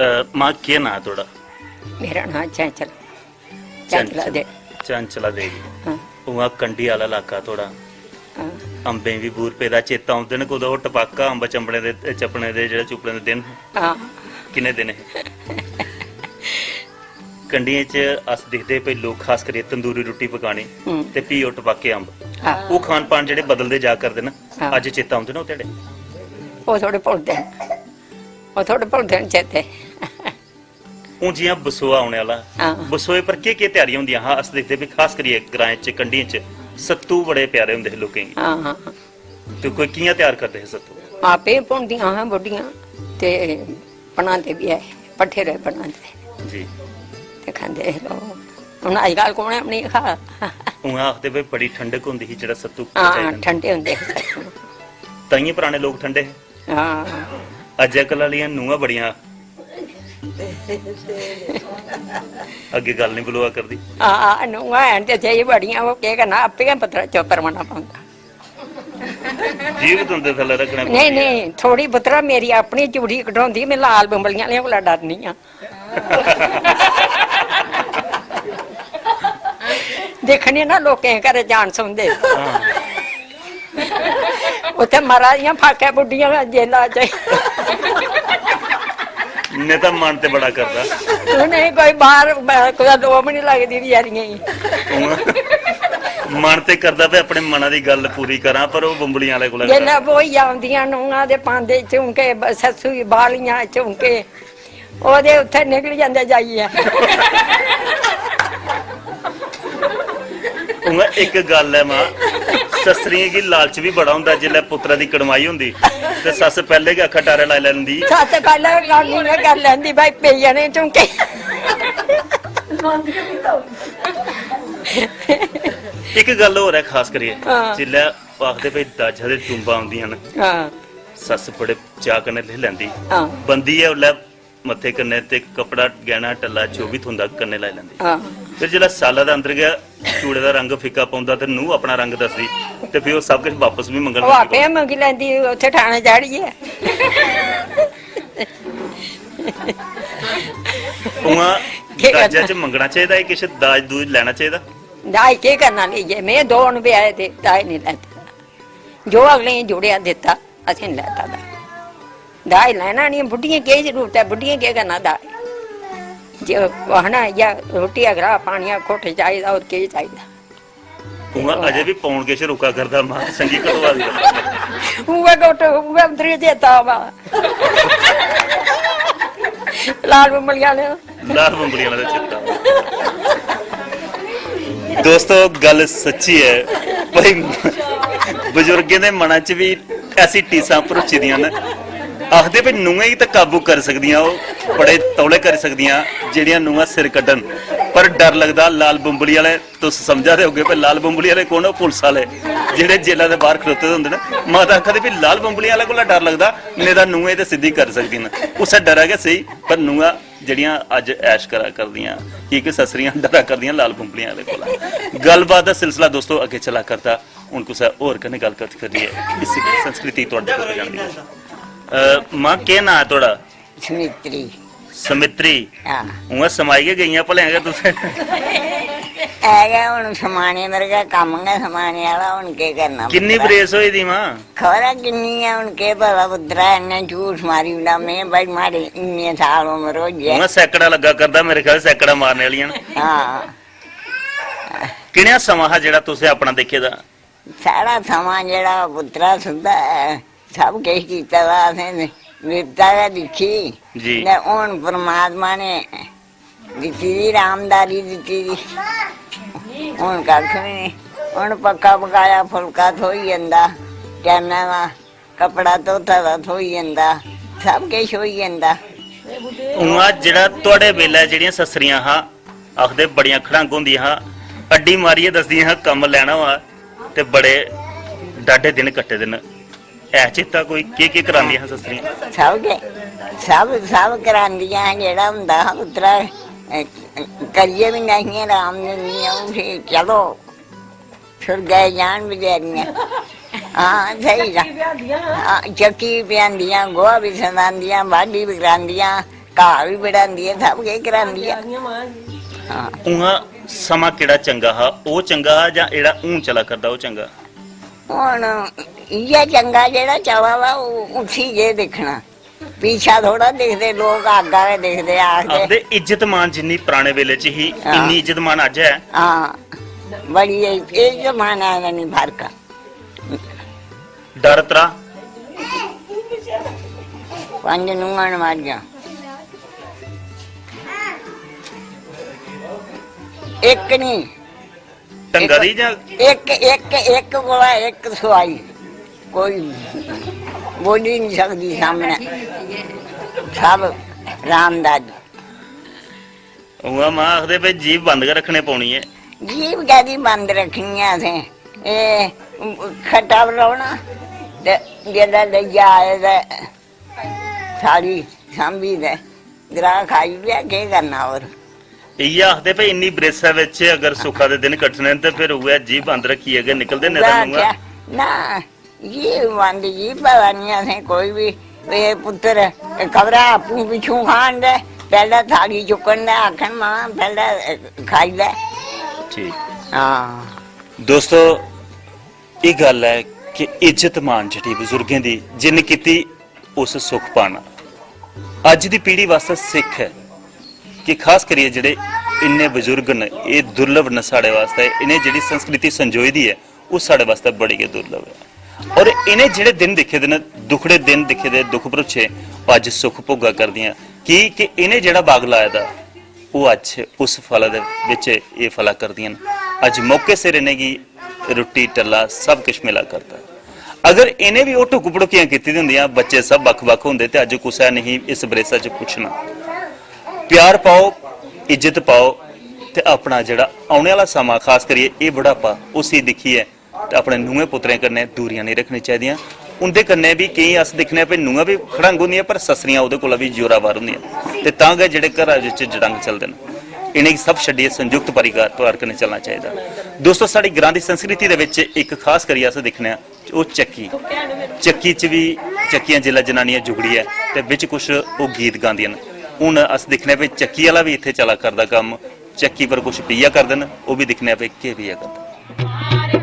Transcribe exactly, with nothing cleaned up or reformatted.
अ, मां, केह् नांऽ थुआढ़ा? मेरा नांऽ चैंचल। चैंचला दे। चैंचला देवी। हां। उ'आं कंढी आह्ला इलाका थुआढ़ा। हां। अम्बें बी बूर पेदा, चेता औंदे न कुतै ओह् टपाका अम्ब चंबड़े दे, चप्पने दे, जेह्ड़े चुप्पड़ें दे दिन हे। हां। किन्ने दिन हे? कंढियें च अस दिखदे हे भई लोक खास करियै तंदूरी रुट्टी पकानी हम्म। ते फ्ही ओह् टपाके अम्ब। हां। ओह् खान पान जेह्ड़े बदलदे जा करदे न, हां। अज्ज चेता औंदे न ओह् ध्याड़े? ओह् थोह्ड़े भुलदे न, ओह् थोह्ड़े भुलदे न चेते। हून जि'यां बसोआ औने आह्ला, हां। बसोए पर केह्-केह् त्यारियां होंदियां हां? अस दिखदे भी खास करियै ग्राएं च, कंढियें च सत्तू बड़े प्यारे होंदे हे लोकें गी। हां, हां। ते कोई कि'यां त्यार करदे हे सत्तू? आपे भुनदियां हां बुड्ढियां ते बनांदे बी ऐ, भट्ठेरे बनांदे। जी। ते खंदे हे लोक। हून अजकल कौन ऐ उ'नेंगी खा? उ'आं आखदे भाई बड़ी ठंडक होंदी ही, जेह्ड़ा सत्तू हां, पचाई लैंदा। ठंडे होंदे हे सत्तू। ताइयें पराने लोक ठंडे हे। हां। अज्जकल आह्लियां नूंहां बड़ियां अग्गें गल्ल निं बलोआ करदी। हां, नूंहां हैन ते सेही बड़ियां, ओह् केह् करना, आपें गै पत्तरा चुप्प रौह्ना पौंदा। जीभ दंदे थल्लै रक्खने पौंदी नेईं, ऐ। नेईं, थोह्ड़ी पुत्तरा मेरी अपनी चूड़ी कढोंदी, में लाल बंबलियां आह्लें कोला डरनी आं। दिक्खनी ना लोकें दे घरें जान सुनदे। हां। उत्थै मरा दियां फाकै बुड्ढियां जेला च। नेईं तां मन ते बड़ा करदा। उ'नें कोई बाह्र ब-, कुतै लोऽ बी निं लगदी बचैरियें गी। उ'आं मन ते करदा भई अपने मना दी गल्ल पूरी करां, पर ओह् बंबलियां आह्ले कोला जेल्लै डरदा। ब्होइयै औंदियां नूंहां ते पांदे झुमके, ब-, सस्सू गी बालियां झुमके, ओह्दे उत्थै निकली जंदे जाइयै। उ'आं इक गल्ल ऐ मां, सस्सरियें गी लालच बी बड़ा होंदा, जिसलै पुत्तरा दी कड़माई होंदी ते सस्स पैह्ले गै अक्खां टारे लाई लैंदी। सस्स पैह्ले गै कम्म इ'यां करी लैंदी, "भाई पेई जाने झुमके।" इक गल्ल होर ऐ खास करियै, हां। जिसलै आखदे भाई दाजा दे टुंबां औंदियां न, हां। सस्स बड़े चाऽ कन्नै लेई लैंदी। हां। बनदी ऐ उसलै मत्थे कन्नै ते कपड़ा, गैह्ना, टल्ला जो बी थ्होंदा कन्नै लाई लैंदी। हां। फिर जिसलै साला दा अंदर गै चूड़े दा रंग फिक्का पौंदा ते नूंह् अपना रंग दसदी ते फिर ओह् सब किश बापस बी मंगन ओह् लगी आपे पौंदी। गै मंगी लैंदी उत्थै ठाणे चाढ़ियै। उ'आं केह् दाजै करना? च मंगना चाहिदा एह् किश, दाज दूज लैना चाहिदा? दाज केह् करना लेइयै? में दो न ब्याहे दे, दाज निं लैता। जो अगले गी जुड़ेआ दित्ता, असें लैता दा। दाज लैना निं, बुड्ढियें केह् जरूरत ऐ, बुड्ढियें केह् करना दाज? जे ओह् आखना इ'यै रुट्टी अगरा, पानी दा घुट्ट चाहिदा, होर केह् चाहिदा? उ'आं अजें बी पौन किश रुका करदा, मां संगी कटोआ दी। उ'ऐ घुट्ट, उ'ऐ उंदरी चेता आवा। लाल बंबली आह्ले। लाल बंबली आह्ले दा चेता। दोस्तो, गल्ल सच्ची ऐ भाई, बजुर्गें दे मना च बी ऐसी टीसां भरोची दियां न। आखदे भाई, नूहें गी ते काबू करी सकदियां, ओह् बड़े तौले करी सकदियां जेह्ड़ियां नूहां सिर कड्ढन, पर डर लगदा लाल बंबली आह्ले। तुस समझा दे होगे भाई, लाल बंबली आह्ले कौन? ओह् पुलस आह्ले जेह्ड़े जेला दे बाह्र खड़ोते दे होंदे न। माता आखा दी, "भाई, लाल बंबली आह्ले कोला डर लगदा, नेईं तां नूहें ते सिद्धी करी सकदी न।" उस्सै डरै गै सेही, पर नूहां जेह्ड़ियां अज्ज ऐश करा करदियां, की के सस्सरियां डरा करदियां लाल बंबलियां आह्ले कोला। गल्लबात दा सिलसिला दोस्तो अग्गें चला करदा। हून कुसै होर कन्नै गल्ल कत्थ करियै इस संस्कृति गी तुआढ़े तक पजाने दी कोशश। अ, मां, केह् नांऽ ऐ तुआढ़ा? समित्री। समित्री? हां। उ'आं समाई गै गेइयां भलेआं गै तुस। है गै, हून समाने पर गै कम्म गै समाने आह्ला, हून केह् करना किन्नी पुत्तरा? बरेस होई दी मां? खबरै किन्नी ऐ, हून केह् पता पुत्तरा, इन्नै झूठ मारी ओड़ा में, भाई, माड़ी इन्ने साल उम्र होई ऐ। उ'आं सैकड़ा लग्गा करदा, मेरे ख्याल सैकड़ा मारने आह्लियां न। हां। कनेहा समां हा जेह्ड़ा तुसें अपना दिक्खे दा? साढ़ा समां जेह्ड़ा पुत्तरा सुद्धा ऐ, सब किश कीते दा असें, बिपता गै दिक्खी। जी। ते हून परमात्मा ने दित्ती दी, रामदारी दित्ती दी। हून कक्ख बी निं। हून पक्का पकाया फुलका थ्होई जंदा टैमै दा, कपड़ा धोता दा थ्होई जंदा, सब किश होई जंदा। उ'आं जेह्ड़ा थुआढ़े बेल्लै जेह्ड़ियां सस्सरियां हां, आखदे बड़ियां खड़ंग होंदियां हां, अड्डी मारियै दसदियां हां, कम्म लैना होऐ ते बड़े डाढे दिन कट्टे दे न। ऐ चेता कोई, केह् केह् करांदियां हां सस्सरियां? सब गै, सब, सब करांदियां हां, जेह्ड़ा होंदा हा पुत्तरा, अ, करियै बी नेहियां राम दिंदियां, ओह् फ्ही चलो, सुरगै जान बचैरियां। हां, स्हेई गल्ल। चक्की बी पजांदियां हां। हां, चक्की बी पजांदियां, गोहा बी संदांदियां, बाड्ढी बी करांदियां, घाऽ बी बड़ांदी ऐ, सब किश करांदी ऐ। हां। उ'आं समां केह्ड़ा चंगा हा? ओह् चंगा हा जां जेह्ड़ा हून चला करदा ओह् चंगा? हून इ'यै चंगा जेह्ड़ा चला दा, ओह्, उसी केह् दिक्खना? पीछा थोड़ा दिखदे लोक, अग्गा गै दिखदे, आखदे। आखदे इज्जत मान जिन्नी पराने बेले च ही, हां। इन्नी इज्जत मान अज्ज ऐ? हां, बड़ी इज्जत मान ऐ, निं फर्क। डर त्राह? पंज नूहां न माड़ियां, इक निं। ढंगा दी जां? इक इक इक कोला इक सुआई, कोई बोली निं सकदी सामनै। सब रामदास। उ'आं मां आखदे भई जीभ बंद गै रक्खने पौनी ऐ। जीभ कैह्दी बंद रक्खनी ऐ असें? एह् खट्टा पर रौह्ना ते जेल्लै लेइयै आए ते थाली सांभी ते ग्राह् खाई ओड़ेआ, केह् करना होर? इ'यै आखदे भई इन्नी बरेसा बिच अगर सुखा दे दिन कट्टने न ते फिर उ'ऐ जीभ बंद रक्खियै गै निकलदे, नेईं उ'ऐ तां नूंहां आखेआ, ना, जीभ बंद, जीभ पता निं असें कोई बी, एह् पुत्तर खबरै आपूं पिच्छूं खान दे, पैह्लें थाली चुक्कन दे, आखन, "मां, पैह्लें खाई लै।" ठीक। हां। दोस्तो, एह् गल्ल ऐ कि इज्जत मान जेह्ड़ी बजुर्गें दी, जिन्न कीती उस सुख पाना। अज्ज दी पीढ़ी वास्तै सिक्ख ऐ कि खास करियै जेह्ड़े इन्ने बजुर्ग न, एह् दुर्लभ न साढ़े वास्तै। इ'नें जेह्ड़ी संस्कृति संजोई दी ऐ, ओह् साढ़े वास्तै बड़ी गै दुर्लभ ऐ। और इ'नें जेह्ड़े दिन दिक्खे दे न, दुखड़े दिन दिक्खे दे, दुख भरोचे, ओह् अज्ज सुख भोगा करदियां। की कि इ'नें जेह्ड़ा बाग लाए दा, ओह् अज्ज उस फला दे बिच एह् फला करदियां न। अज्ज मौके सिर इ'नेंगी रुट्टी टल्ला सब किश मिला करदा। अगर इ'नें बी ओह् टुक भड़ुकियां कीती दी होंदियां, बच्चे सब बक्ख-बक्ख होंदे ते अज्ज कुसै नेईं इस बरेसा च पुच्छना। प्यार पाओ, इज्जत पाओ ते अपना जेह्ड़ा औने आह्ला समां, खास करियै एह् बुढ़ापा, उसी दिक्खियै ते अपने नूहें पुत्तरें कन्नै दूरियां नेईं रक्खनी चाहिदियां। उं'दे कन्नै बी केईं अस दिक्खने आं भई नूहां बी खड़ंग होंदियां, पर सस्सरियां ओह्दे कोला बी जोरावर होंदियां। ते तां गै जेह्ड़े घरा बिच जड़ंग चलदे न, इ'नेंगी सब छड्डियै संयुक्त परिवार कन्नै चलना चाहिदा। दोस्तो, साढ़े ग्रां दी संस्कृति दे बिच इक खास करियै अस दिक्खने आं, ओह् चक्की, चक्की च बी, चक्कियां जिसलै जनानियां जुगड़ियै ते बिच कुछ ओह् गीत गांदियां न। हून अस दिक्खने आं भई चक्की आह्ला बी इत्थै चला करदा कम्म, चक्की पर कुछ पिया करदे न, ओह् बी दिक्खने आं भई केह् पिया करदे न।